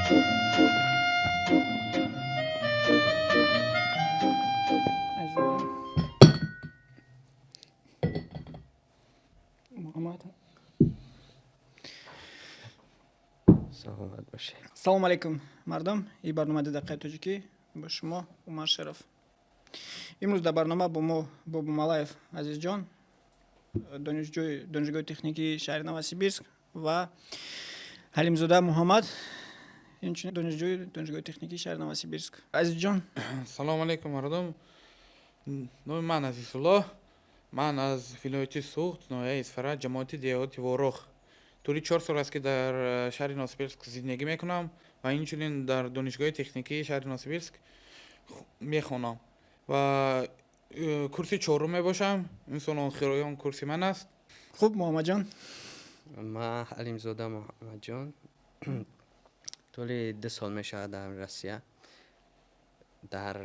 Муҳаммад. Саломат бошед. Салому алейкум, мардум. Ин барнома 2 дақиқаи тоҷикӣ, бо шумо Умар Шеров. Имрӯз дар барнома бо мо Бобомалаев Азизҷон, донишҷӯи Донишгоҳи техникии шаҳри Новосибирск, ва Ҳалимзода Муҳаммад, инчунин донишҷӯи Донишгоҳи техникии шаҳри Новосибирск. Азизҷон. Салом алейкум, мардум. Номи ман Азизуллоҳ. Ман аз вилояти Суғд, ноҳияи Исфара, ҷамоати деҳоти Вороғ. Тӯли 4 сол аст, ки дар шаҳри Новосибирск зиндагӣ мекунам ва инчунин дар Донишгоҳи техникии шаҳри Новосибирск мехонам ва курси чорум мебошам. Ин сол охироён курси ман аст. Хуб, Муҳаммадҷон. Ман Ҳалимзода Муҳаммадҷон, тӯли 2 сол мешавад дар Россия, дар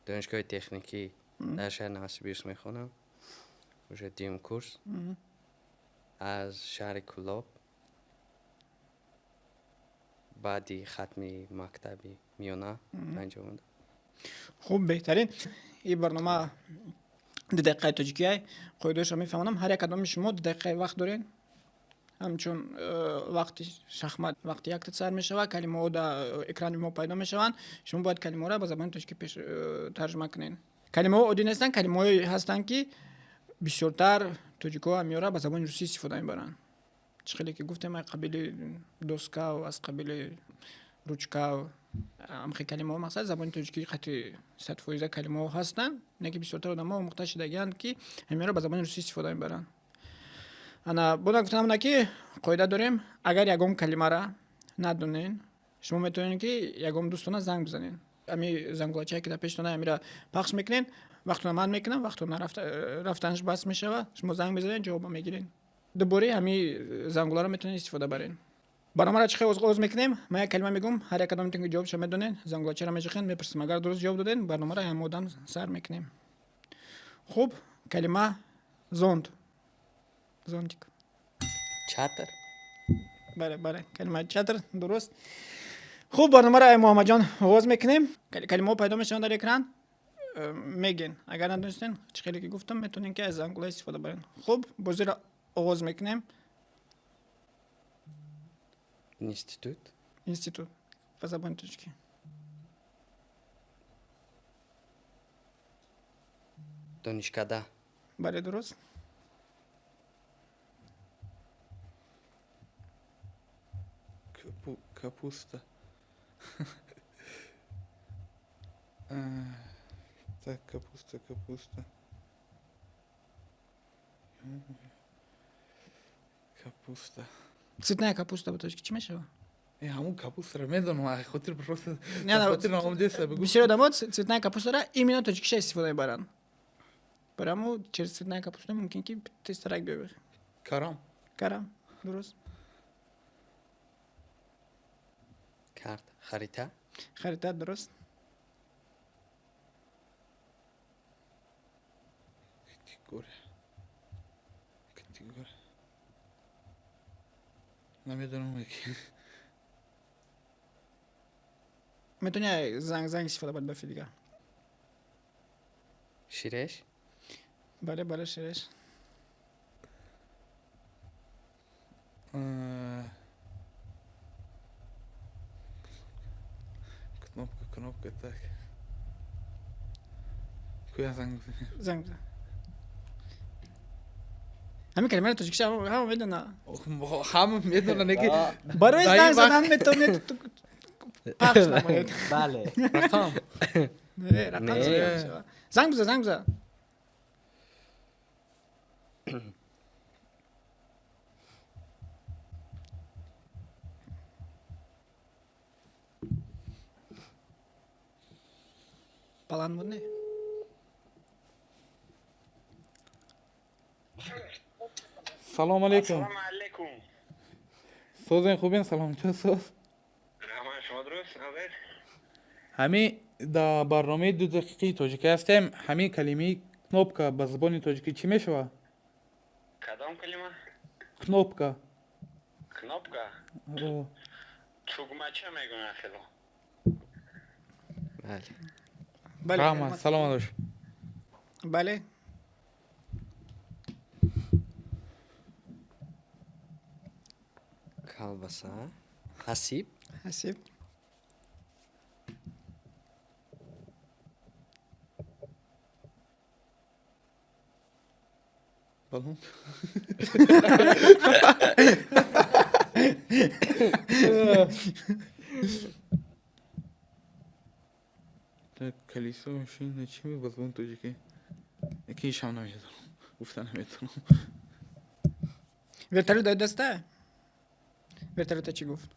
Донишгоҳи техникӣ дар шаҳри Новосибирск мехонам, уже дуюм курс, аз шаҳри Кӯлоб, баъди хатми мактаби миёна анҷом омадам. Хуб, беҳтарин. Ин барнома 2 дақиқаи тоҷикиай. Қоидаашро мефаҳмонам. Ҳар як кадоми шумо 2 дақиқаи вақт доред, ҳамчун вақти шахмат. Вақти якта сар мешавад, калимаҳо дар экрани мо пайдо мешаванд. Шумо бояд калимаҳоро ба забони тоҷикӣ пеш тарҷума кунед. Калимаҳо оддӣ нестанд, калимаҳое ҳастанд, ки бисёртар тоҷикҳо ҳамиёра ба забони русӣ истифода мебаранд. Чӣ хеле ки гуфтем, аз қабили доска, аз қабили ручка, ҳамхел калимаҳо. Мақсад, забони тоҷикӣ қати 100%-а калимаҳо ҳастанд, не ки бисёртар одамо омӯхта шудагианд, ки ҳамиёра ба забони русӣ истифода мебаранд. Ана бо гуфтанам, ки қоида дорем: агар ягон калимара надонен, шумо метавонед, ки ягон дӯстона занг бизанед. Ами зангулачае, ки дар пештона, амира пахш мекунед, вақтона ман мекунам, вақтона рафтанаш бас мешава, шумо занг мезанед, ҷавоба мегиред. Дубораи ҳами зангуларо метавонед истифода баред. Барномаро чӣ хел оғоз мекунем? Ман як калима мегӯм, ҳар як кадомитон, ки ҷавобша медонед, зангулачаро меҷиқед, мепурсем. Агар дуруст ҷавоб додед, барномаро ҳама одам сар мекунем. Хуб, калима зонт, зонтик. Чатр. Бале, калима чатр дуруст. Хуб, барномаро, ай Муҳаммадҷон, оғоз мекунем. Калимаҳо пайдо мешаванд дар экран, мегин. Агар надонистен, чӣ хеле ки гуфтам, метавонем, ки аз зангула истифода барем. Хуб, бозиро оғоз мекунем. Институт. Институт ба забони тоҷикӣ? Донишкада. Бале, дуруст. Капуста. Так, капуста, капуста. Ё-моё. Капуста. Цветная капуста ба тоҷикӣ чӣ мешавад? Ҳамун капустаро медонам, а хотир просто Не, не, хотир наомадеса, бигӯ. Бисёр одамо цветная капустара именно тоҷикиша истифода мебаранд. Барои через цветная капуста мумкин, ки тезтарак биёбед. Карам. Карам дуруст. Карта, харита. Харита дуруст. Категория. Категория. Намедонам яки. Метавони занг истифода баред дафъи дигар. Ширеш. Бале, ширеш. Кнопка, кнопка, так. Куя занг бизанем? Занг бизан. Ҳамин калимаро тоҷикиша ҳама медона. Ҳама медонанд, ки Барои дар занг ин задан метавонед пахш намоед. Бале. Рақам. Не, рақам Не. чӣ мешавад? Занг бизан, занг бизан. Баланд буд, не? Салом алейкум. Салом алейкум. Созен, хубен? Салом, чо соз? Раҳмат, шумо дуруст? Азиз? Ҳамин дар барномаи 2 дақиқаи тоҷикӣ ҳастем. Ҳамин калимаи кнопка ба забони тоҷикӣ чӣ мешавад? Кадом калима? Кнопка. Кнопка? О. Тугмача мегӯянд хело. Бале. Бале. Раҳмат, саломат бош. Бале. Колбаса. Ҳасиб. Ҳасиб. Балон. Колесо машина чӣ ба забони тоҷикӣ? Яки ишам намедонам. Гуфта наметавонам. Вертолёт дар даста? Вертолёта чӣ гуфт?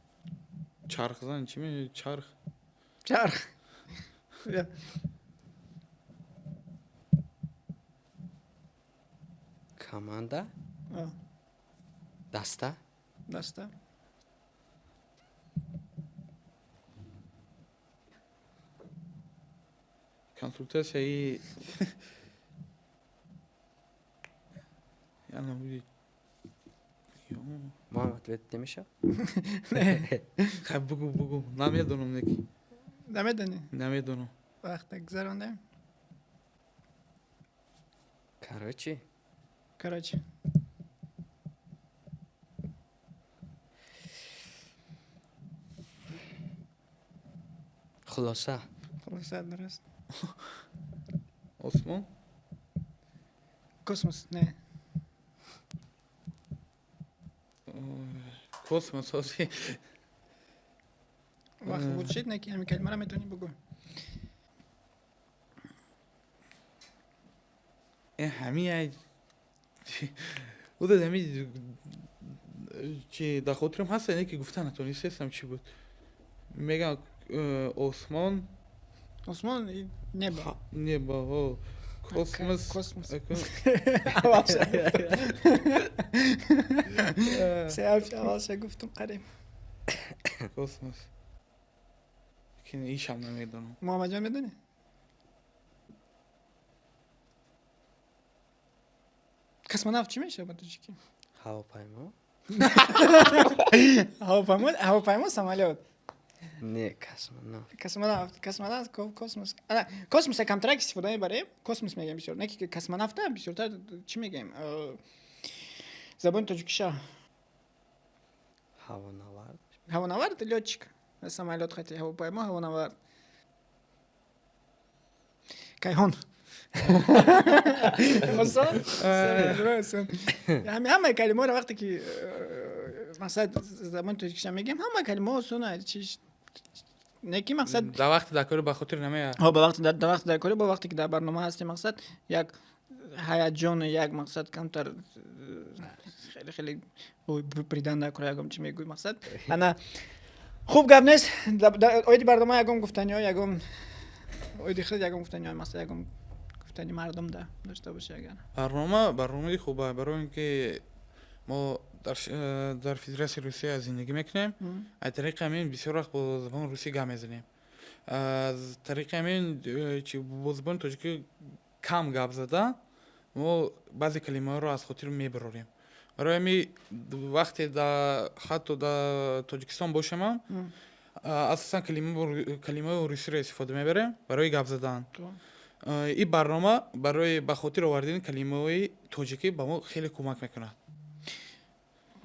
Чархзан чӣ ме чарх? Чарх. Команда. Даста. Даста. Консультатсияи я намуди. Ман ответ намешавад? Хай, бугу, бугу. Намедонам неки. Намедонӣ? Намедонам. Вақта гузарондем. Короче. Короче. Хулоса. Хулоса дуруст. Осмон? Космос не. Космос оси. Вақт буд шид, не ки ҳамин калимаро метавонӣ бугӯ. Ҳамин буд, ҳамин чи дар хотирам ҳаст, не ки гуфта натонистестам, чӣ буд. Мегам, осмон. Осмон небо. Небо, о. Космос. Космос. Аввалша. Аввалша гуфтум қариб. Космос. Ишам намедонам. Муҳаммадҷон, медонӣ? Космонавт чӣ мешавад ба тоҷикӣ? Ҳавопаймо. Ҳавопаймо, ҳавопаймо самолёт. Не, космонавт. Космонавт, космонавт, космос. Космоса камтарак истифода мебарем, космос мегӯем бисёр. Не ки космонавта бисёртар чӣ мегӯем? Забони тоҷикиша. Ҳавонавард. Ҳавонавард, лётчик. Самолёт хати ҳавопаймо, ҳавонавард. Кайҳон. Осон? Осон. Ҳамаи калимаро вақте ки мақсад забони тоҷикиша мегӯем, ҳама калимаҳо осона. Не ки мақсад Дар вақти даркорӣ ба хотир намеяд. Ҳо, ба вақти дар вақти даркорӣ, бо вақте ки дар барнома ҳастем, мақсад як ҳаяҷону як мақсад камтар хеле хеле придан дар кора ягон чӣ мегӯй, мақсад. Ана хуб, гап нест. Оиди барнома ягон гуфтаниҳо, ягон оиди худ ягон гуфтаниҳо, мақсад ягон гуфтани мардум да дошта бошӣ агар. Барнома барномаи хуба, барои ин ки мо дар Федератсияи Русия зиндагӣ мекунем. Аз тариқи ҳамин бисёр вақт бо забони русӣ гап мезанем. Аз тариқи ҳамин чи бо забони тоҷикӣ кам гап зада, мо баъзе калимаҳоро аз хотир мебарорем. Барои ҳамин вақте ҳатто дар Тоҷикистон бошамам, асосан калимаҳои русиро истифода мебарем барои гап задан. Ин барнома барои ба хотир овардани калимаҳои тоҷикӣ ба мо хеле кӯмак мекунад.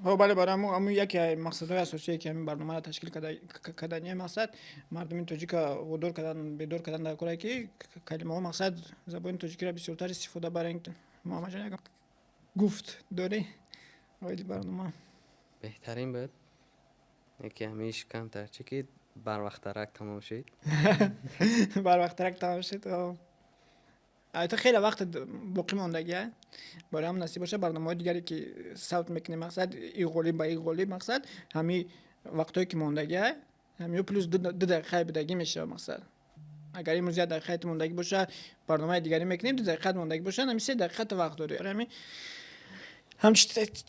Ҳо, бале, барои ҳамун яке мақсадҳои асосие ки ҳамин барномаро ташкил кардани, мақсад мардуми тоҷика водор кардан, бедор кардан дар коре ки калимаҳо, мақсад забони тоҷикиро бисёртар истифода барем. Муҳаммадҷон, ягон гуфт дорӣ оиди барнома? Беҳтарин буд. Яке ҳамиш камтар чӣ ки барвақттарак тамом шуд. Барвақттарак тамом шуд. Албатта, хеле вақт боқӣ мондагия. Барои ҳам насиб боша, барномаҳои дигаре ки сабт мекунем, мақсад и ғолиб ба и ғолиб, мақсад ҳами вақтҳое ки мондагия, ҳамиё плюс 2 дақиқаи бидагӣ мешавад. Мақсад агар имрӯз 1 дақиқаи мондагӣ боша, барномаи дигарӣ мекунем, 2 дақиқа мондагӣ боша, ҳами 3 дақиқа ту вақт дорӣ. Ҳами ҳамч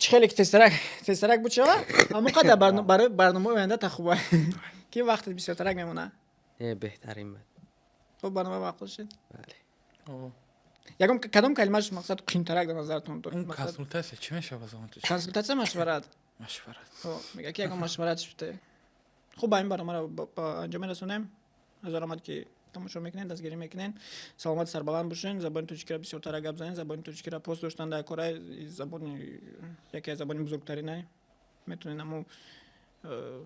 чӣ хеле ки тезтарак тезтарак буд шава, ҳамон қадар барои барномаи оянда та хуба ки вақт бисёртарак мемонад. Не, беҳтарин буд. Хуб, барнома маъқул шуд? Бале. Ягон кадом калимааш, мақсад, қиинтарак дар назаратон? Он консултатсия чӣ мешавад ба забони тоҷикӣ? Консултатсия, машварат. Машварат. Мега ки ягон машварат шуд. Хуб, ба ин барномаро ба анҷом мерасонем. Ҳазор раҳмат, ки тамошо мекунед, дастгирӣ мекунед. Саломат, сарбаланд бошед. Забони тоҷикиро бисёртара гап занед. Забони тоҷикиро пост доштан дар кора забони яке аз забони бузургтаринай. Метавонед амо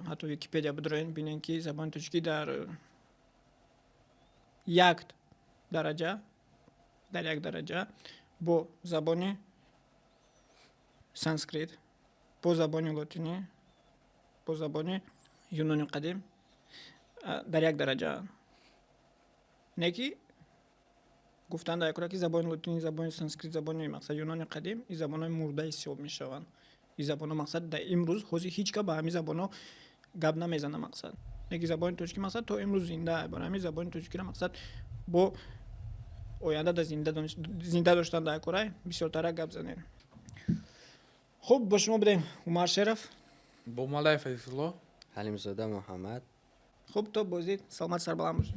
ҳатто Википедия бидроен, бинед, ки забони тоҷикӣ дар як дараҷа, дар як дараҷа бо забони санскрит, бо забони лотинӣ, бо забони юнони қадим дар як дараҷаанд. Не ки гуфтан дар якора, ки забони лотинӣ, забони санскрит, забони, мақсад, юнони қадим ин забонҳои мурда ҳисоб мешаванд. Ин забонҳо, мақсад, дар имрӯз ҳозир ҳеҷ кас ба ҳамин забонҳо гап намезана, мақсад. Не ки забони тоҷикӣ, мақсад, то имрӯз зинда. Барои ҳамин забони тоҷикиро, мақсад, бо оянда да зинда доштан дар якорай бисёртара гап занем. Хуб, бо шумо будем Умар Шеров, Бомалаев Азизулло, Ҳалимзода Муҳаммад. Хуб, то боздид, саломат, сарбаланд бошед.